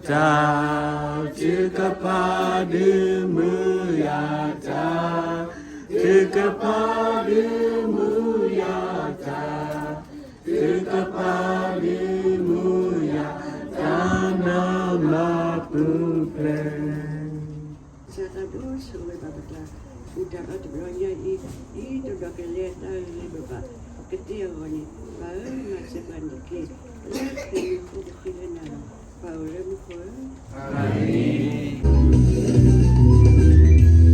တၢ်, တကပၤဒုးမုာ်ယၤတၢ်, တကပၤဒုးမုာ်ယၤတၢ်, တကပၤဒုးမုာ်ယၤတၢ်, နမၤပူၤဖျဲး စးထီၣ်ဒိၣ်ဆိဝဲဘၣ်ပကျါ, ဃုာ်တၢ်ဒီတဘျီညါအံၤ, ဒ်သိးဒီးကလဲၤတၢ်ဂ့ၤဘၣ်ဘၣ်, ပကတဲအဂီၢ်န့ၣ်, ပၢ်ဧၢ, မၤစၢၤပှၤန့ၣ်တက့ၢ်, လၢပမ့ၢ်အိၣ်ပဃ့လၢနၤလီၤ, ပၢ်အိၣ်လၢမူခိၣ်ဧၢ. တၢ်သးဝံၣ်ပၢ်လၢမူခိၣ်ဧၢ, ဒီးလၢပ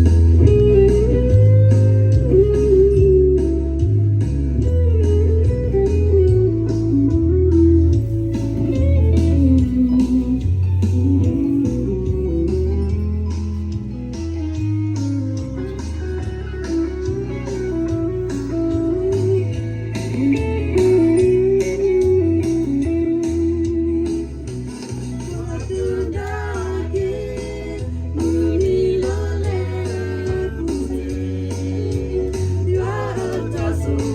တၢ်ဖဲတနံၤညါအံၤ ကိးဒံနီၢ်ဂၤဒဲး ကစၢ်ယွၤဆိၣ်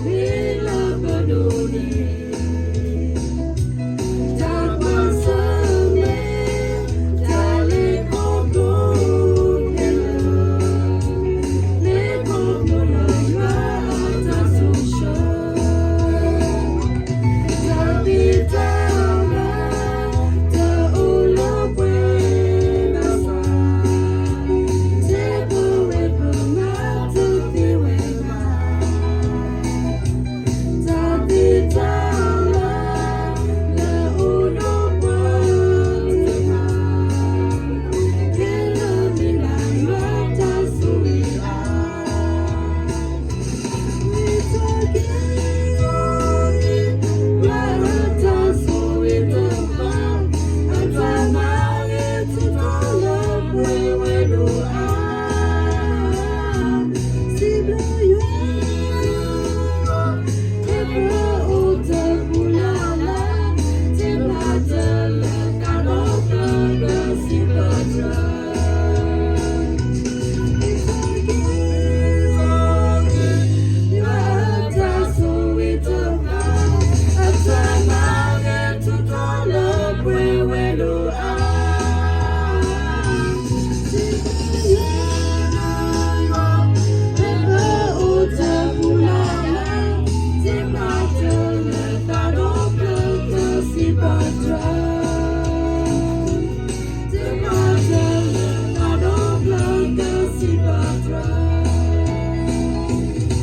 ဂ့ၤက့ၤပှၤ, ဒ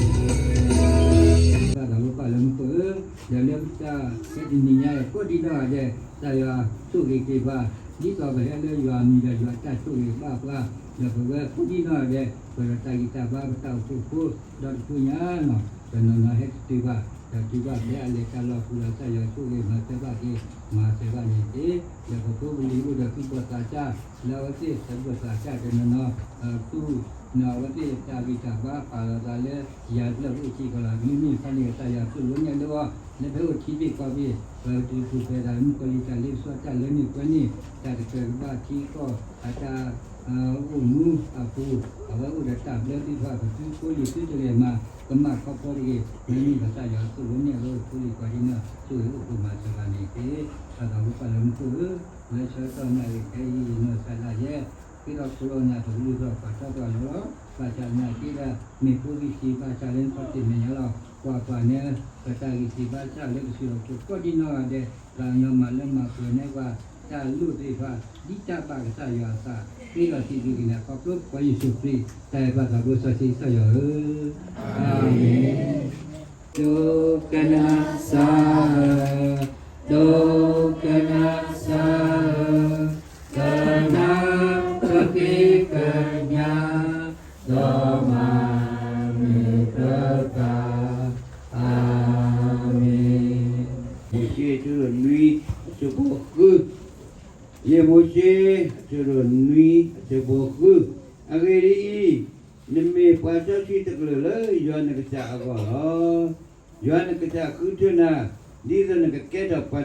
်သိးပဟဲလၢယွၤအမံၤဒီးယွၤအတၢ်ဆိၣ်ဂ့ၤဘၣ်ပှၤ, ဒီးပဝဲကိးဒံနီၢ်ဂၤဒဲး ပဒီးတၢ်ဂံၢ်တၢ်ဘါ ပတၢ်အိၣ်ဖှိၣ်ဖိ ဒီတဖုညါလီၤ, တနီၤနီၤဟဲတတုၤဘၣ်, ဒီးတုၤဘၣ်ဖဲအလဲၤတၢ်လီၢ်အပူၤဒီး ကစၢ်ယွၤဆိၣ်ဂ့ၤမၤစၢၤဘၣ်က့ၤ မၤစၢၤဘၣ်န့ၣ်တက့ၢ်. ဒီးပဖိပလံၤအိၣ်ဒီးသူၣ်ဘီၣ်သးစၢ် လၢအဝဲသ့ၣ်သူၣ်ဘီၣ်သးစၢ်တနီၤနီၤ သူၣ် အဝဲသ့ၣ်တၢ်ဂံၢ်တၢ်ဘါပာ်လီၤသးလၢ ယၤတဖျၢၣ်ဖိအခံကီလီၤ. မ့မ့ၢ်ဖဲန့ၣ် ကစၢ်ယွၤသိၣ်လိနဲၣ်လၢအီၤ လၢဖဲအိၣ်ခံဘ့ၣ်ကီဘ့ၣ် ပှၤကတုၤပူၤဖျဲးသး မုၣ်ကီၤလံၤတၢ်လ့ပစီတၢ်လၢန့ၣ်ပှဲၤန့ၣ် တၢ်တကြၢးကဘၣ်ထံကီၢ်အတၢ် အိၣ်မူအပူၤ အဝဲအိၣ်ဒီးတၢ်ဘျၢသ့ၣ်တဖၣ် ပသုဖိလံၤသုတလဲၤမၤ ကမၣ်ခီဖီတဂ့ၤ. မ့မ့ၢ်ကစၢ်ယွၤသိၣ်လိနဲၣ်လၢအိၣ်ဖိလံၤပှၤဒ်န့ၣ် ဆိၣ်ဂ့ၤအိၣ်ဖှိၣ်မၤစၢၤဘၣ်န့ၣ်တက့ၢ်. တၢ်သးဝံၣ်ပၢ်လၢမူခိၣ်ဧၢ, လၢဆၢကတီၢ်နၣ်ရံၣ်ခဲအံၤ နီၢ်ကစၢ်ဒၣ်ယဲ ဃ့ထီၣ်ခိလီၤနၤ ပကလုၢ်ထီၣ်ပှၤထီၣ်ပှၤလီၤလီၤ. ဘၣ်ဆၣ်သနာ်က့ဒီး မ့ၢ်ဖိဂံၢ်စၢ်ဘါစၢ်လၢနခီၣ်ထံးမဲာ်ညါလီၤ. ကွၢ်ကွၢ်န့ၣ် ပတၢ်ဂံၢ်စၢ်ဘါစၢ်လၢပစံးလီၤပှၤကိးဒံနီၢ်ဂၤဒဲး ပှၤကညီမၤလၢမၤပှဲၤန့ၢ်ပှၤတၢ်လိၣ်သ့ၣ်တဖၣ် ဒ်တၢ်ဘၣ်ကစၢ်ယွၤအသး ဃ့လီၤစံးဘျုးက့ၤနၤခီဖျိပှၤယ့ၣ်ၡူးခရံာ် တၢ်အဲၣ်ပှၤသးဘိစီဆှံကစၢ်ယွၤဧၢ, အၤမ့ၣ်. ဒိကနၣ်စၢ်ဧၢ, ဒိကနၣ်စၢ်ဧၢ, ကနၣ်ပဃ့ကညး ဒီးမၤနၢၤပၢ်, အၤမ့ၣ်. မိၤၡ့ အဆၢဒိၣ်နွံ အဆၢဖိဃု, ယဲၢ်မိၤၡ့ အဆၢဒိၣ်နွံ အဆၢဖိဃု, အဂ့ၢ်ဒ်အံၤ, နမ့ၢ်ပှၤစီဆှံတကလုာ်လၢယွၤနကစၢ်အဂီၢ်လီၤ. ယွၤနကစၢ်ဃုထၢနၤ ဒ်သိးနကကဲထီၣ်ပှၤ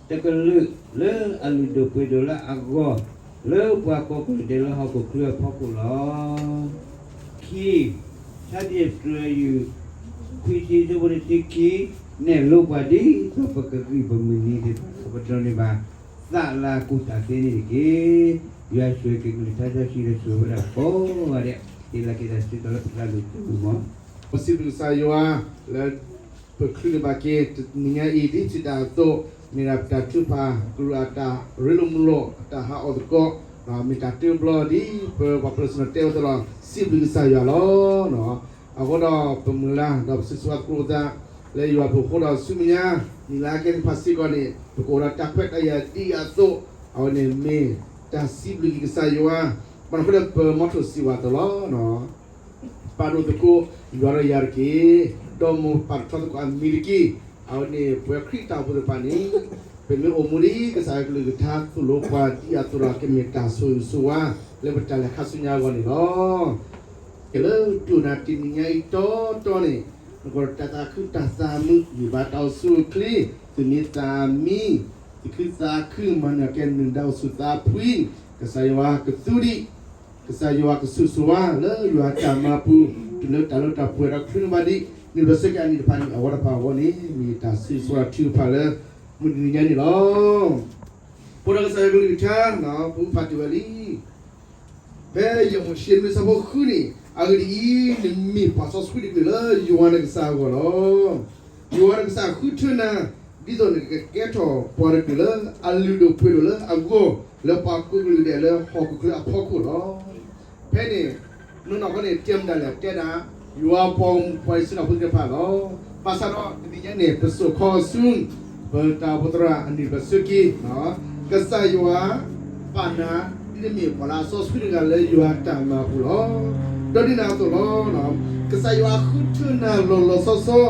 တကလုာ်လၢအလုၢ်ဒိၣ်ပှ့ၤဒိၣ်လၢအဂီၢ် လၢပှၤကိးကလုာ်ဒဲးလၢဟီၣ်ခိၣ်ချၢအဖီခိၣ်လီၤ. ခံ, စးထံးတြၢယုၢ် ခွံဆံ အဆၢဖိတဆံခံ, နဲၣ်လိပှၤဒ်သိးပကဂံၢ်ပမုၢ်နံၤသ့ၣ်တဖၣ် ပဒိးန့ၢ်ဘၣ် သ သးလၢအကူၣ်တၢ်သ့န့ၣ်တက့ၢ်. ယွၤဆိၣ်ဂ့ၤက့ၤကလုၢ်ကထါစီဆှံဒီးဆိၣ်ဂ့ၤဝဲဒၣ်ကိးဂၤဒဲး, ဟ့ၣ်လီၤက့ၤတၢ်စံးထီၣ်လၢပသးလၢတၢ်မူမီၤ. ပစံးဘျုးကစၢ်ယွၤ လၢပချုးန့ၢ်ဘၣ်က့ၤတနံၤညါအံၤ ဒ်စံးတၢ်အသိး, မ့ၢ်ဒၣ်ပတၢ်ထုကဖၣ်ကရူၢ်အတၢ်ရ့လိာ်မုာ်လိာ် အတၢ်ဟးအီၣ်သကိး, မ့ၢ်တၢ်တၢ်ဘျီဒ်ပပှၤပၢၤစၢၤနီၤတဲဝဲအသိးလီၤ. စံးဘျုးကစၢ်ယွၤလီၤ. အဃိဒီးပမုၢ်လၢ်ဒီးပစံးဆၢဝါသကိးသး လၢယွၤပူၤအဃိဒီးဆူမဲာ်ညါ နံၣ်လၢအကဲသ့ၣ်တဖၣ်စ့ၢ်ကီးန့ၣ် ပကအိၣ်ဒီးတၢ်ခွဲးတၢ်ယာ်ဒ်အသိး, အဝဲန့ၣ်မ့ၢ်တၢ်စံးဘျုးက့ၤကစၢ်ယွၤ, ဘၣ်မနုၤအဃိလၢပမီထိၣ်စံးဝဲအသိးလီၤ. ပာ်ဒိၣ်သကိးယွၤဒီးယၤတက့ၢ်, ဒီးမိၢ်ပာ်ထီၣ်သကိးအမံၤတက့ၢ်. အဝဲန့ၣ်ပဝဲခရံာ်ဖိသ့ၣ်တဖၣ်န့ၣ် ပမ့ၢ်အိၣ်မူဒ်ကစၢ်ယွၤကလုၢ်ကထါသိၣ်လိပှၤဒ်အသိးဒီး ကမ့ၢ်တၢ်ဆိၣ်ဂ့ၤဆိၣ်ဝါလၢပတၢ်လဲၤခါဆူညါအဂီၢ်န့ၣ်လီၤ. ကဲလၢတူၢ်နၤတနံၤညါအံၤတီတီန့ၣ်, နကီၢ်တၢ်သးခုတၢ်သးမုာ် မ့ၢ်ဘၣ်တၢ်အိၣ်ဆူၣ်အိၣ်ချ့, သူၣ်မံသးမံ, သူၣ်ခုသးခု မၤနၢၤကဲနုာ်ဒါအိၣ်ဆူၣ်သးဖှံ, ကစၢ်ယွၤကသူဒံး, ကစၢ်ယွၤကဆိၣ်ဂ့ၤဆိၣ်ဝါလၢယွၤအတၢ်မၤပူၤ, တုၤလၢတၢ်လၢတၢ်ပှဲၤဒီးချုးန့ၢ်ဘၣ်ဒံး နံၣ်ဘျီးစ့ၢ်ကီးအနံၣ်တဖၣ်န့ၣ် အဝဲတဖၣ်အဂီၢ်န့ၣ် မ့ၢ်တၢ်စံးဆၢထုကဖၣ်လၢ မုၢ်တနံၤညါန့ၣ်လီၤ. ပအိၣ်ဒီးကစၢ်ယွၤကလုၢ်ကထါ ပဖးတ့ၢ်ဝဲလံ ဖဲယဲၢ်မိၤၡ့နွံဆၢဖိဃုန့ၣ်, အဂ့ၢ်ဒ်အံၤ, နမ့ၢ်ပှၤစီဆှံတကလုာ်လၢယွၤနကစၢ်အဂီၢ်လီၤ. ယွၤနကစၢ်ဃုထၢနၤ, ဒ်သိးနကကဲထီၣ်ပှၤတကလုာ်လၢအလုၢ်ဒိၣ်ပှ့ၤဒိၣ်လၢအဂီၢ်, လၢပှၤကိးကလုာ်ဒဲးလၢဟီၣ်ခိၣ်ချၢအဖီခိၣ်လီၤ. ဖဲန့ၣ် နီၢ်နီၢ်ဃီန့ၣ် တဲမတၤလဲၣ်, တဲဒၣ် ယွၤပှၤဂီၢ်မုၢ်ပှၤအံၣ်စရ့လးဖိသ့ၣ်တဖၣ်လီၤ. ဘၣ်ဆၣ်ဒီးတနံၤညါန့ၣ် ပစိာ်ခီဆူ ပတၢ်အိၣ်ဖှိၣ်သရၣ်အနံၣ်ဘျီးစ့ၢ်ကီး, ကစၢ်ယွၤပာ်နၤ ဒ်နမ့ၢ်ပှၤလၢအစီဆှံတဂၤလၢယွၤတၢ်မၤပူၤလီၤ. ဒီးဒ်န့ၣ်အသိးလီၤ. ကစၢ်ယွၤဃုထၢနၤလီၤလီၤဆီဆီ,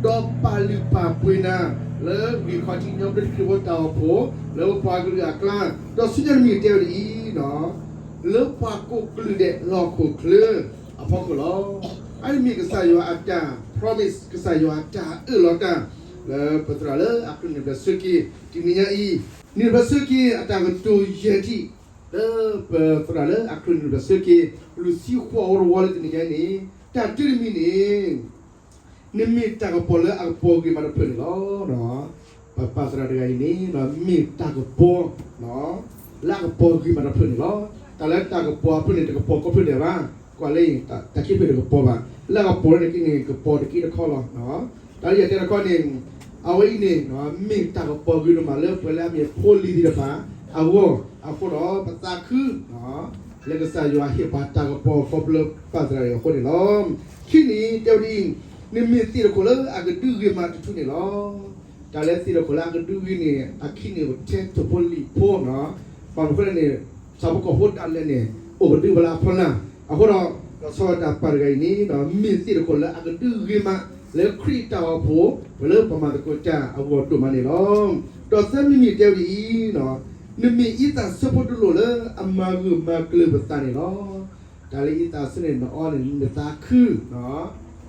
ဒီးပာ်လုၢ်ပာ်ပှ့ၤနၤ လၢဂ့ၢ်ခီၣ်ထံးညီဘျၢထံခရံာ်ဖိတၢ်အိၣ်ဖှိၣ်, လၢပပှၤကလုာ်အကျါ, ဒီးဆူညါတမံၤတဲဝဲဒ်အံၤ, လၢပှၤကိးကလုာ်ဒဲးလၢဟီၣ်ခိၣ်ချၢအဖီခိၣ်လီၤ. အအံၤမ့ၢ်ကစၢ်ယွၤအတၢ် promise, ကစၢ်ယွၤအတၢ်အၢၣ်လီၤတၢ် လၢပသရၣ်လၢအကြၢးနံၣ်ဘျီးစ့ၢ်ကီး တနံၤညါအံၤ, နံၣ်ဘျီးစ့ၢ်ကီးအတၢ်ကတိၤယဲၢ်ထံၣ် လၢပသရၣ်လၢအကြၢးနံၣ်ဘျီးစ့ၢ်ကီး လွံၢ်ဆံဃိးဝီတဝီလၢတနံၤညါအံၤန့ၣ်, တၢ်တမံၤန့ၣ် နမ့ၢ်တၢ်ကပီၤလၢအကပီၤဂ့ၤမးတဖျၢၣ်န့ၣ်လီၤ. ပပၢ်သရၣ်တဂၤအံၤန့ၣ် မ့ၢ်တၢ်ကပီၤ လၢအကပီၤဂ့ၤမးတဖျၢၣ်န့ၣ်လီၤ. တၢ်လၢတၢ်ကပီၤအဖျၢၣ်န့ၣ် တကပီၤကိးဖျၢၣ်ဒဲးဘၣ်, ကွၢ်လၢ တၢ်ခံဖျၢၣ်တကပီၤဘၣ်, လၢအကပီၤန့ၣ်က့န့ၣ် ကပီၤတက့တခီလီၤ. တၢ်လၢယတဲတခီန့ၣ် အဝဲအံၤန့ၣ် မ့ၢ်တၢ်ကပီၤဂ့ၤဒိၣ်မးလၢပှၤလၢအမ့ၢ်ဖိလံၤသ့ၣ်တဖၣ်အဂီၢ်, အဃိဒီးပသးခု လၢကစၢ်ယွၤဟ့ၣ်ပှၤတၢ်ကပီၤခီဖျိပၢ်သရၣ်အံၤအဃိန့ၣ်လီၤ. ခံန့ၣ် တဲဝဲဒ်အံၤ, နမ့ၢ်သ့ၣ်တခိၣ်လၢအကဒုဂ့ၤမးတထူၣ်န့ၣ်လီၤ. တၢ်လၢသ့ၣ်တခိၣ်လၢအကဒုဂ့ၤန့ၣ် အခံန့ၣ်အိၣ်ထဲထိၣ်ဖိလံၣ်ဖိနီၤ, ဘၣ်မနုၤအဃိလဲၣ်န့ၣ် ဆၣ်ဖိကီၢ်ဖိဒၣ်လဲာ်န့ၣ် အိၣ်ကဒုဝဲလၢအဖီလာ်, အဃိဒီး လီၤဆီဒၣ်တၢ်ပၢ်တဂၤအံၤန့ၣ် မ့ၢ်သ့ၣ်တခိၣ်လၢအကဒုဂ့ၤမး လၢခရံာ်တၢ်အိၣ်ဖှိၣ် ပလၢပမၤသကိးတၢ်အဂီၢ်ဒိၣ်မးန့ၣ်လီၤ. ဒီးသၢမံၤမံၤတဲဝဲဒ်အံၤ, နမ့ၢ်အံသၣ်ဆၢဖိတလိၣ်လၢအမၤဂၢၢ်မၤကျၢၤပသးန့ၣ်လီၤ. တၢ်လၢအံသၣ်ဆၢန့ၣ် နအီန့ၣ် နသးခု လီ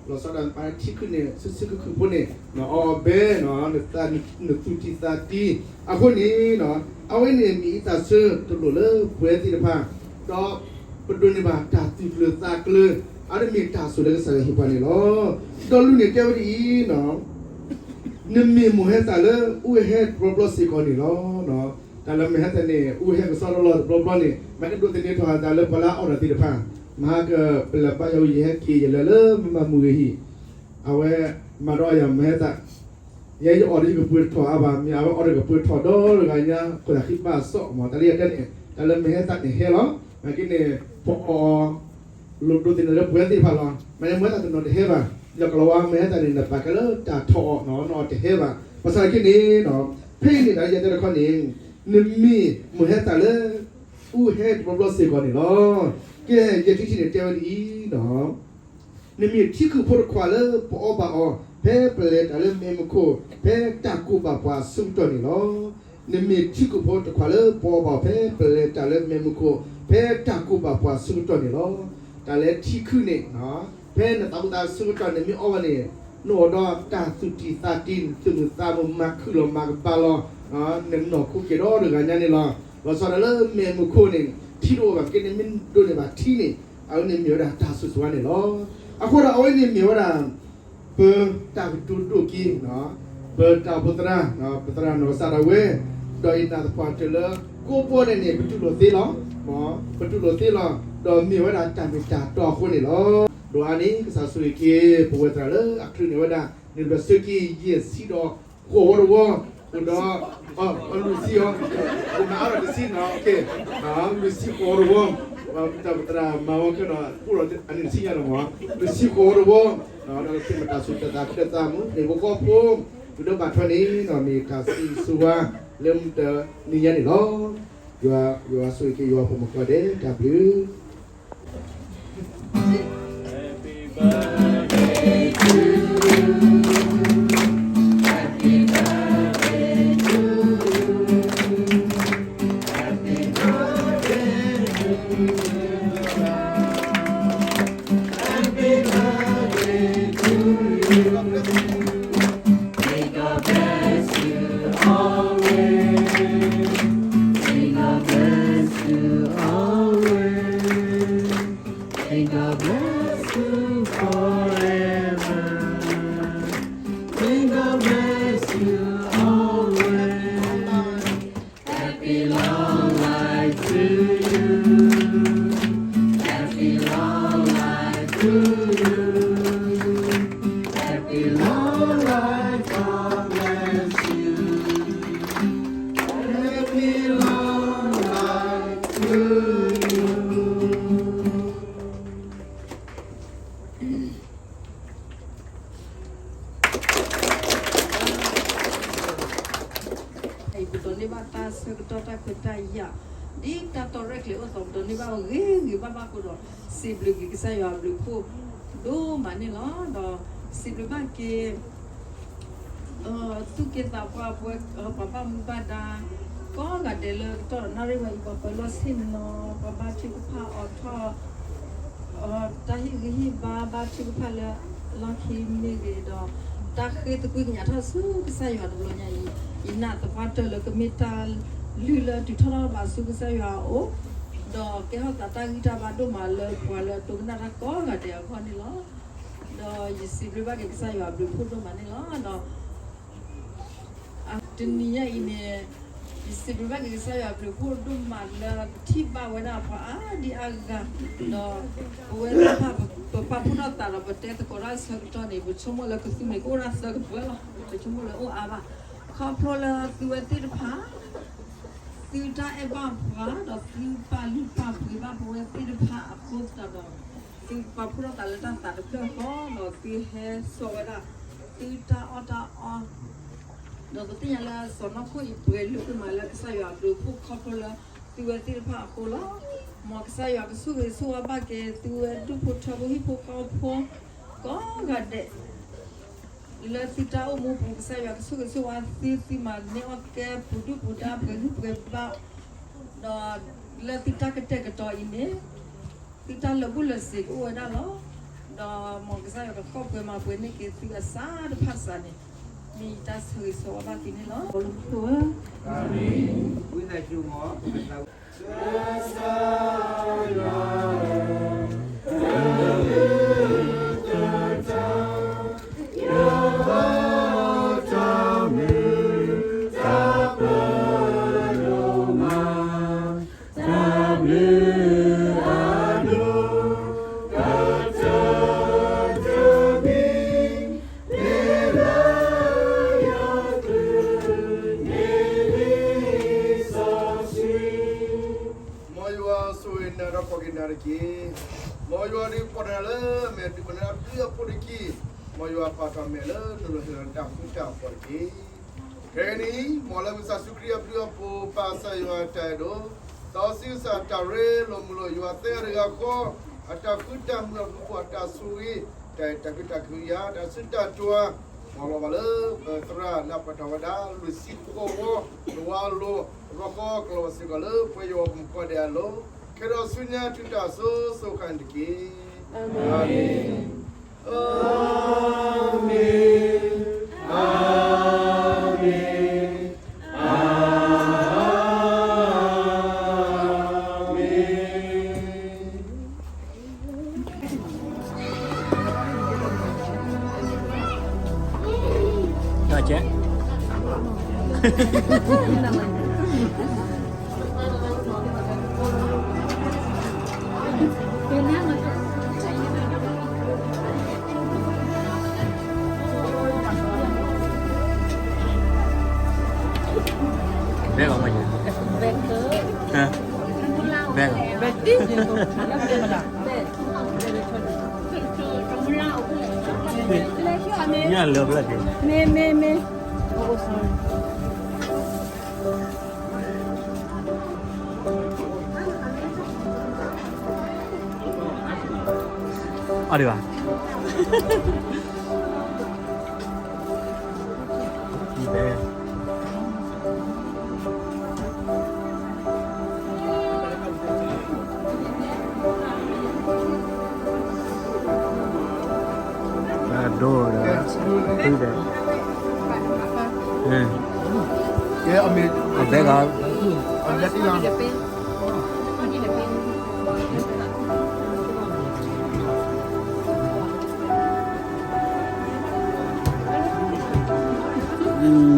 ၤဆီဒၣ်ပာ်ထံခုၣ်န့ၣ် ဆူဆူခုၣ်ခုၣ်ဖိန့ၣ် နအီဘဲ နသူၣ်တံၢ်သးတံၢ် အဃိန့ၣ် အဝဲန့ၣ်မ့ၢ်အံသၣ်ဆၢတလိၣ်လၢပဝဲသ့ၣ်တဖၣ်, ဒီးပဒိးန့ၢ်ဘၣ်တၢ်သူၣ်ကျၢၤသးကျၢၤ, အဝဲန့ၣ်မ့ၢ်တၢ်ဆိၣ်လၢကစၢ်ယွၤဟ့ၣ်ပှၤန့ၣ်လီၤ. ဒီးလွံၢ်န့ၣ်တဲဝဲဒ်အံၤ, နမ့ၢ်မိၢ်ဟဲသၣ်လၢအူဟဲတဘျီဘျီစ့ၢ်ကီးန့ၣ်လီၤ. တၢ်လၢမိၢ်ဟဲသၣ်န့ၣ် အူဟဲကစီဒီလီၤတဘျီဘျီန့ၣ် မ့ၢ်ကဒိးသန့ၤထီၣ်အသးလၢပှၤလၢအအိၣ်ဒီးသ့ၣ်တဖၣ်, မဟါကပလဲၤဘါယွၤဝံၤ ယဟဲက့ၤယလဲၤလၢမမၤမုၢ်ဂ့ၤဟံၣ်, အဝဲမၤဒီးယၤမိၢ်ဟဲသၣ်, ယဲယအီၣ်ဒီးယကပှ့ၤထီၣ်အါဘၣ်, မ့ၢ်အဝဲအီၣ်ဒီးကပှ့ၤထီၣ်ဒီတဂၤညါ ခိၣ်သးဃံဘၣ်အစီၣ်မး တၢ်လၢယတဲန့ၣ် တၢ်လၢမိၢ်ဟဲသၣ်န့ၣ်ဟဲလီၤ. နာ်က့န့ၣ် ပအီၣ် လိၣ်ဒိးသန့ၤလၢပဝဲသ့ၣ်တဖၣ်လီၤ. မ့ၢ်မိၢ်ဟဲသၣ်တနီၤတဟဲဘၣ်, ယကလီၤဝါမိၢ်ဟဲသၣ်န့ၣ် နပာ်ကဲလၢတၢ်ထီၣ်အီၤနီၤ နအီၣ်တဟဲဘၣ်. ဘၣ်ဆၣ်နာ်က့န့ၣ် ဖဲအံၤန့ၣ်ဒီးယတဲတခီန့ၣ် နမ့ၢ်မိၢ်ဟဲသၣ်လၢ အူဟဲတဘျီဘျီစ့ၢ်ကီးန့ၣ်လီၤ. ကဲ ယဲၢ်ထံၣ်ထံၣ်န့ၣ်တဲဝဲဒ်အံၤ, နမ့ၢ်ထံခိၣ်ဖိတခွးလၢပအီဘၣ်အီၤ ဖဲပလဲၤတၢ်လၢမဲးမုၢ်ခိၣ် ဖဲတၢ်ကူၣ်ဘၣ်ပှၤအဆၢကတီၢ်န့ၣ်လီၤ. နမ့ၢ်ထံခိၣ်ဖိတခွးလၢပအီဘၣ်အီၤ ဖဲပလဲၤတၢ်လၢမဲးမုၢ်ခိၣ် ဖဲတၢ်ကူၣ်ဘၣ်ပှၤအဆၢကတီၢ်န့ၣ်လီၤ. တၢ်လၢထံခုၣ်န့ၣ် ဖဲနသးဘူၣ်သးဆၢကတီၢ်န့ၣ်မ့ၢ်အီဘၣ်န့ၣ် နအိၣ်ဒီးတၢ်သူၣ်တံၢ်သးတံၢ် နသူၣ်မုာ်သးမုာ် မၤခုၣ်လီၤမၤကပၤလီၤ နနီၢ်ခိကဲၤဒီတဂၤညါန့ၣ်လီၤ. လီၤဆီဒၣ်လၢမဲးမုၢ်ခိၣ်န့ၣ် ထံတအိၣ်ဘၣ်က့န့ၣ် မ့ၢ်ဒိးန့ၢ်ဘၣ်ထံန့ၣ် အဝဲန့ၣ်မ့ၢ်ဝဲဒၣ်တၢ်ဆိၣ်ဆိၣ်ဝါန့ၣ်လီၤ. အဃိဒီးအဝဲန့ၣ်မ့ၢ်ဝဲဒၣ် ပတၢ်ကတိၤဒိၣ်က့ၤ ပတၢ်အိၣ်ဖှိၣ်သရၣ် ပသရၣ်နီၢ်ကစၢ်ဒၣ်ဝဲ ဒီးယနာ်သပှၢ်တၢၢ်လၢ ကိးဘီန့ၣ်န့ၣ် ပတူၢ်လိာ်သ့လီၤ. ပတူၢ်လိာ်သ့လီၤ. ဒီးမ့ၢ်ဝဲဒၣ်တၢ်မ့ၢ်တၢ်တီအဃိန့ၣ်လီၤ. ဒီးအါန့ၣ် ကစၢ်ဆိၣ်ဂ့ၤက့ၤ ပဝဲသရၣ်လၢအချုးန့ၢ်ဝဲဒၣ် န့ၣ်ဘျီဆၢက့ၤ ယဲၢ်ဆံဒီးဃိးဝီတဝီ, ဒီး အလွံၢ်ဆံအီၤ, ပမၤအါထီၣ်တဆံနီၤ, လွံၢ်ဆံဃိးဝီတဝီ, ပတၢ်ပသရၣ်မၤဝဲခဲဒီး အိၣ်ဒီးအန့ၣ်တဆံညါဒီးမ့ၢ် လွံၢ်ဆံဃိးဝီတဝီ, ဒီးကမ့ၢ်တၢ်ဆူးတၢ်သး ကတၢၢ်သးမုာ် န့ၣ်ပဃီဖိ ဒုးဒိးဘၣ်ထွဲန့ၣ် မ့ၢ်တၢ်စံးဆိဝါ လၢမုၢ်တနံၤညါန့ၣ်လီၤ. ယွၤဆိၣ်ဂ့ၤက့ၤယွၤဖိမုၣ်ဖိခွါဒဲး တၢ်ဘျုးပဒိးန့ၢ်ဘၣ်တၢ်ဆၢကတီၢ်တၢ်ခွဲးတၢ်ယာ် ဒ်တၢ်တီရဲၣ်ကျဲၤအိၣ်သီး ပဒိးန့ၢ်ဘၣ်ဂ့ၤဂ့ၤဘၣ်ဘၣ်အဃိဒီး စံးဘျုးက့ၤကစၢ်ယွၤအဘျုးအဖှိၣ်ဒိၣ်မးန့ၣ်လီၤ. ဒီးစံးဘျုးဘၣ်က့ၤ သူၣ်က့သးပှၢ်ပှဲၤ ပှၤဘၣ်မူဘၣ်ဒါ ကိးဂၤဒဲးလၢကတီၢ်နၣ်ရံၣ်ဝဲအံၤ ပှၤပၢၤလီၢ်ဆ့ၣ်နီၤ ပှၤဘါထုကဖၣ်အိးထီၣ် တၢ်ဟ့ၣ်ဂံၢ်ဟ့ၣ်ဘါ ဘါထုကဖၣ်လၢအလီၢ်ခံမ့ၢ်ဂ့ၤဒီး တၢ်ဃ့သကွံၢ်ကညးထီၣ်ဆူကစၢ်ယွၤတဘျီညါအံၤ ယနာ်သပှၢ်တၢၢ်လၢကမ့ၢ်တၢ်လုၢ်လၢအတုၤထီၣ်ထီၣ်ဘးဆူကစၢ်ယွၤအအိၣ် ဒီးကဲထီၣ်သးတၢ်ဂံၢ်တၢ်ဘါဒိၣ်မးလၢပှၤလၢအဒိကနၣ်တၢ်ကိးဂၤဒဲးအဂီၢ်န့ၣ်လီၤ. ဒီးယစံးဘျုးဘၣ်က့ၤကစၢ်ယွၤအဘျုးအဖှိၣ်ဒိၣ်မးန့ၣ်လီၤ. ဒီး တနံၤညါအံၤန့ၣ် ယစံးဘျုးဘၣ်က့ၤကစၢ်ယွၤအဘျုးအဖှိၣ်ဒိၣ်မးလၢပထံၣ်ဘၣ်ဝဲဒၣ်ပှၤအါဒံအါဂၤ ဒီးပဝဲသ့ၣ်တဖၣ် ပပာ်ဖှိၣ်ထီၣ်သးဒီးပတဲသကိးတၢ်ဆၢကတီၢ်န့ၣ် ပဆိကမိၣ်လၢကသုမ့ၢ်ကအိၣ်ဒၣ်သၢကပၢၢ်လီၤ. ပဆိကမိၣ်လၢအိၣ်အါဘၣ် ခီဖျိလၢသုဝဲသ့ၣ်တဖၣ် သုတၢ်အဲၣ်ဘၣ်ပှၤ ဒီးသုပာ်လုၢ်ပာ်ပှ့ၤဘၣ်ပဝဲသ့ၣ်တဖၣ်အဃိသတးဒီး သုပာ်ဖှိၣ်ထီၣ်သးလၢတၢ်သးတဖျၢၣ်ဃီ ဒီးသုဟဲစိာ်ဝဲဒၣ် သုတၢ်အီၣ်တၢ်အီ ဒီးပသ့ၣ်ညါလၢစီၢ်နီၤခိၣ်အံၤပှဲၤလုာ်ကွံာ်မးလၢကစၢ်ယွၤအဘျုးအဖှိၣ်ခီဖျိလၢ သုဝဲသ့ၣ်တဖၣ်အဃိလီၤ. မ်ကစၢ်ယွၤကဆိၣ်ဂ့ၤဆိၣ်ဝါဘၣ်က့ၤ သုဝဲဒူၣ်ဖိထၢဖိဟံၣ်ဖိဃီဖိ ကိးဂၤဒဲး လၢသုတၢ်အိၣ်မူပူၤ ကစၢ်ယွၤကဆိၣ်ဂ့ၤဆိၣ်ဝါသု သုမၤန့ၢ်အီၣ်ကဲပှၤဒူၣ်ပှၤဒါပှဲၤဂံၢ်ပှဲၤဘါ ဒီးလၢသုတၢ်ကတဲာ်ကတီၤအံၤန့ၣ် သုတၢ်လၢာ်ဘူၣ်လၢာ်စ့ၤကအိၣ်ဝဲဒၣ်လီၤ. ဒီးမ်ကစၢ်ယွၤကခီၣ်ပှဲၤမၤပှဲၤန့ၢ်က့ၤသုအစးတဖၣ်စးန့ၣ် မ့ၢ်ယတၢ်ဆၢဂ့ၤဆၢဝါဘၣ်သုန့ၣ်လီၤ. ဝံသးစူၤမး မ်ယွၤဆိၣ်ဂ့ၤနၤဒီးကိးက့ၤနၤတက့ၢ်. မ်ယွၤဒုးကိးနၤလၢအမဲာ် ဒုးကိးနၤလၢအဘျုးအဖှိၣ်တက့ၢ်. မ်ယွၤပာ်ထီၣ်မဲာ်လၢနလိၤဟ့ၣ်လီၤနတၢ်ဃူတၢ်ဖိးတက့ၢ်. ခဲကနံၣ်အံၤ မ်လၢမုၢ်ဆါဆူခရံာ်အဘျုးအဖှိၣ် ပၢ်ကစၢ်ယွၤအတၢ်အဲၣ်ဒိး, စီဆှံကစၢ်တၢ်ရ့လိာ်မုာ်လိာ်ယွၤသ့အဂၤတဂၤဃီ, အတၢ်ဃူတၢ်မုာ်အဘျုးအဖှိၣ် အတၢ်ဆိၣ်ဂ့ၤ, တၢ်အဲၣ်တၢ်ကွံတၢ်ကဟုကယာ် တၢ်စုတၢ်တွၤ, မ်လီၤဘၣ်လၢပသရၣ်လၢအပှဲၤထီၣ်ဝဲဒၣ် လွံၢ်ဆံဃိးဝီ, တဝါအလိၤ, အဘျီဃီကလီၤဘၣ်စ့ၢ်ကီးလၢပှဲၤယွၤအဖိမုၣ်ဖိခွါဒဲးအလိၤ, ခဲဒီးဆူညါတုၤတၢ်စိၤစိၤဃၣ်န့ၣ်တက့ၢ်. အၤမ့ၣ်, အၤမ့ၣ်, အၤမ့ၣ်, အၤမ့ၣ်. ကဲ, ဘဲကီး ဘဲတံၢ် ညၣ်လၢဘျၢၣ်က့ၤ မ့ၢ် မ့ၢ် မ့ၢ် အီၣ်ဒံးဘၣ် ဘဲ ဒိၣ်ဒီး ဖုဒီး အဘဲကီး အ